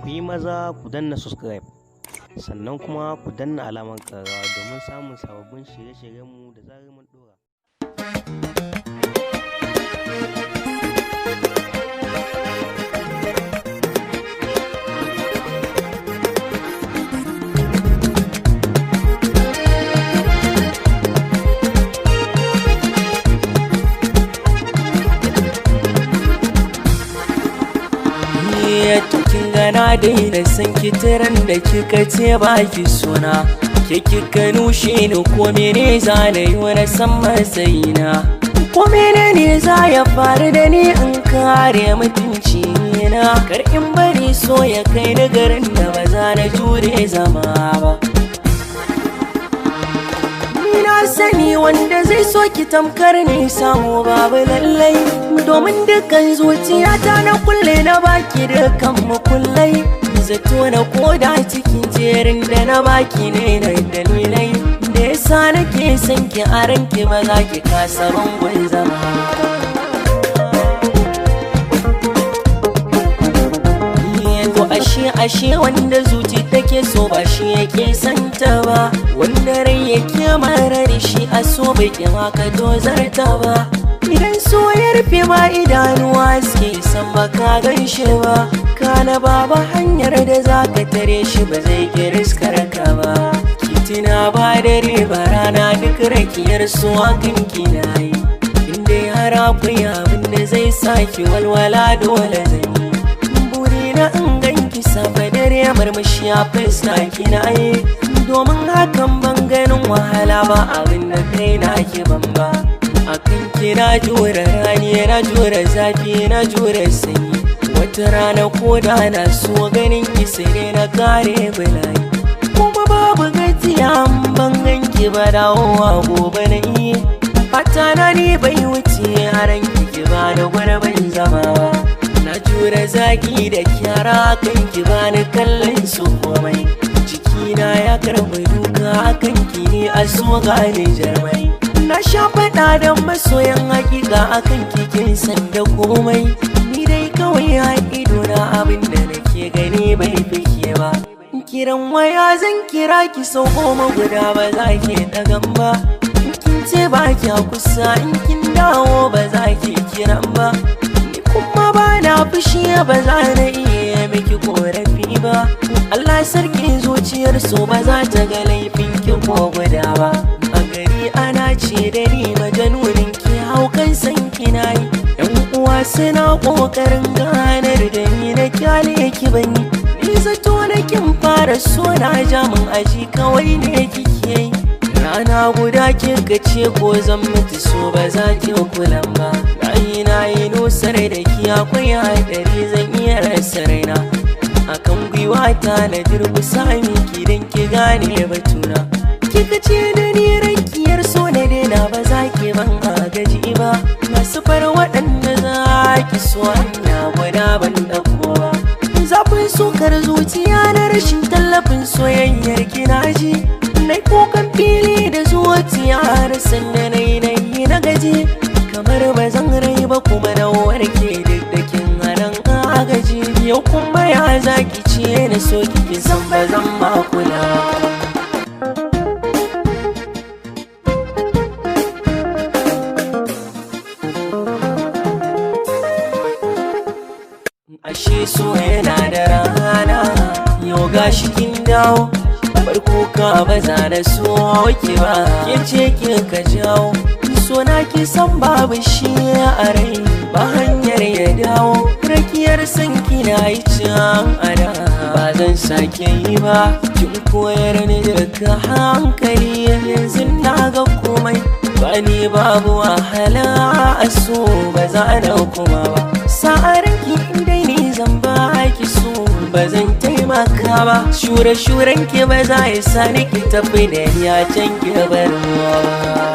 Ku yi maza ku danna subscribe, sannan kuma ku danna alamar ƙararrawa domin samun sababbin shirye-shiryenmu da zarar mun ɗora. Kin ga na daina san kitiran da kika ce ba ki sona, ke kika nushe ni ko mene za na yi wani san matsayina, ko mene ne za ya faru da ni in kare mutunci na, kar in bari so ya kai ni garin da ba za na jure zama ba. Ni na sani wanda zai so ki tamkar ne samu babu lallai, domin dukkan zuciyata na kulle na baki dukkan mukullai, zato na koda cikin jerin da na baki ne na dalilai da yasa nake son ki a ranki ba za ki kasa bangon zama. To ashe wanda zuci take so ba shi yake santa ba, wanda rai yake marar shi a so bai kima ka dozarta ba. Idan so ya rufe ma idanuwa suke san baka gan shi ba, kana baba hanyar da zaka tare shi ba zai kiriskar ka ba. Kitina ba dare ba rana duk rakiyar su akan kinayi, inda har akwai abin da zai saki walwala dole zan yi. Burina in ganki safe dare murmushi a fuska kina yi, domin hakan ban ganin wahala ba abin da kai na ki ban ba. Akan ki na jure rani na jure zafi na jure sanyi, wata rana ko da na so ganin ki sai na kare bulayi. Kuma babu gajiya ban ganki ba dawowa gobe na yi, fata na ni bai wuce a ranki ki ba da gurbin zama ba. Na jure zaki da kyara kan ki bani kallon su komai, jikina ya karɓi duka akan ki ne a so gane jarmai. Na sha faɗa da masoyan hakika akan kikin san da komai, ni dai kawai a ido na abin da nake gani bai fike ba. Kiran waya zan kira ki sau 10 guda ba za ki ɗagan ba, in kin ce ba kya kusa in kin dawo ba za ki kiran ba. Ni kuma ba na fushi ba za na iya miki korafi ba, Allah sarki zuciyar so ba za ta ga laifin ki ko guda ba. A gari ana ce da ni majanunin ki haukan san kina yi, yan uwa suna kokarin ganar da ni na kyale ki banyi. Ni zato na kin fara so na jamin aji kawai ne kike yi, rana guda kika ce ko zan mutu so ba za ki kulan ba. Nayi nusar da ki akwai haɗari zan iya rasa raina, akan gwiwata na durƙusa miki don ki gane batuna. Kika ce da ni rakiyar so na daina ba za ki ban agaji ba, masu far waɗanda za ki so hanya guda ban ɗauko ba. Zafin sukar zuciya na rashin tallafin soyayyar kina ji, na kukan fili da zuciya har sanda na yi na gaji, kamar ba zan rai ba kuma na warke duk da kin hanan agaji. Yau kuma ya zaki ce na so kike san ba zan ma kula. Ashe so yana da rana, yau gashi kin dawo, bar kuka ba za na so ki ba, ke ce kika jawo. So na ki san babu shi a rai ba hanyar ya dawo, rakiyar san kina yi can ada ba zan sake yi ba. Kin koyar ni daga hankali yanzu na ga komai, ba ni babu wahala a so ba za na kuma ba. Sa'aranki dai ni zan ba ki so ba zan taimaka ba, shure-shuren ki ba za ya sa ni ki tafi da ni a can ki bar ba.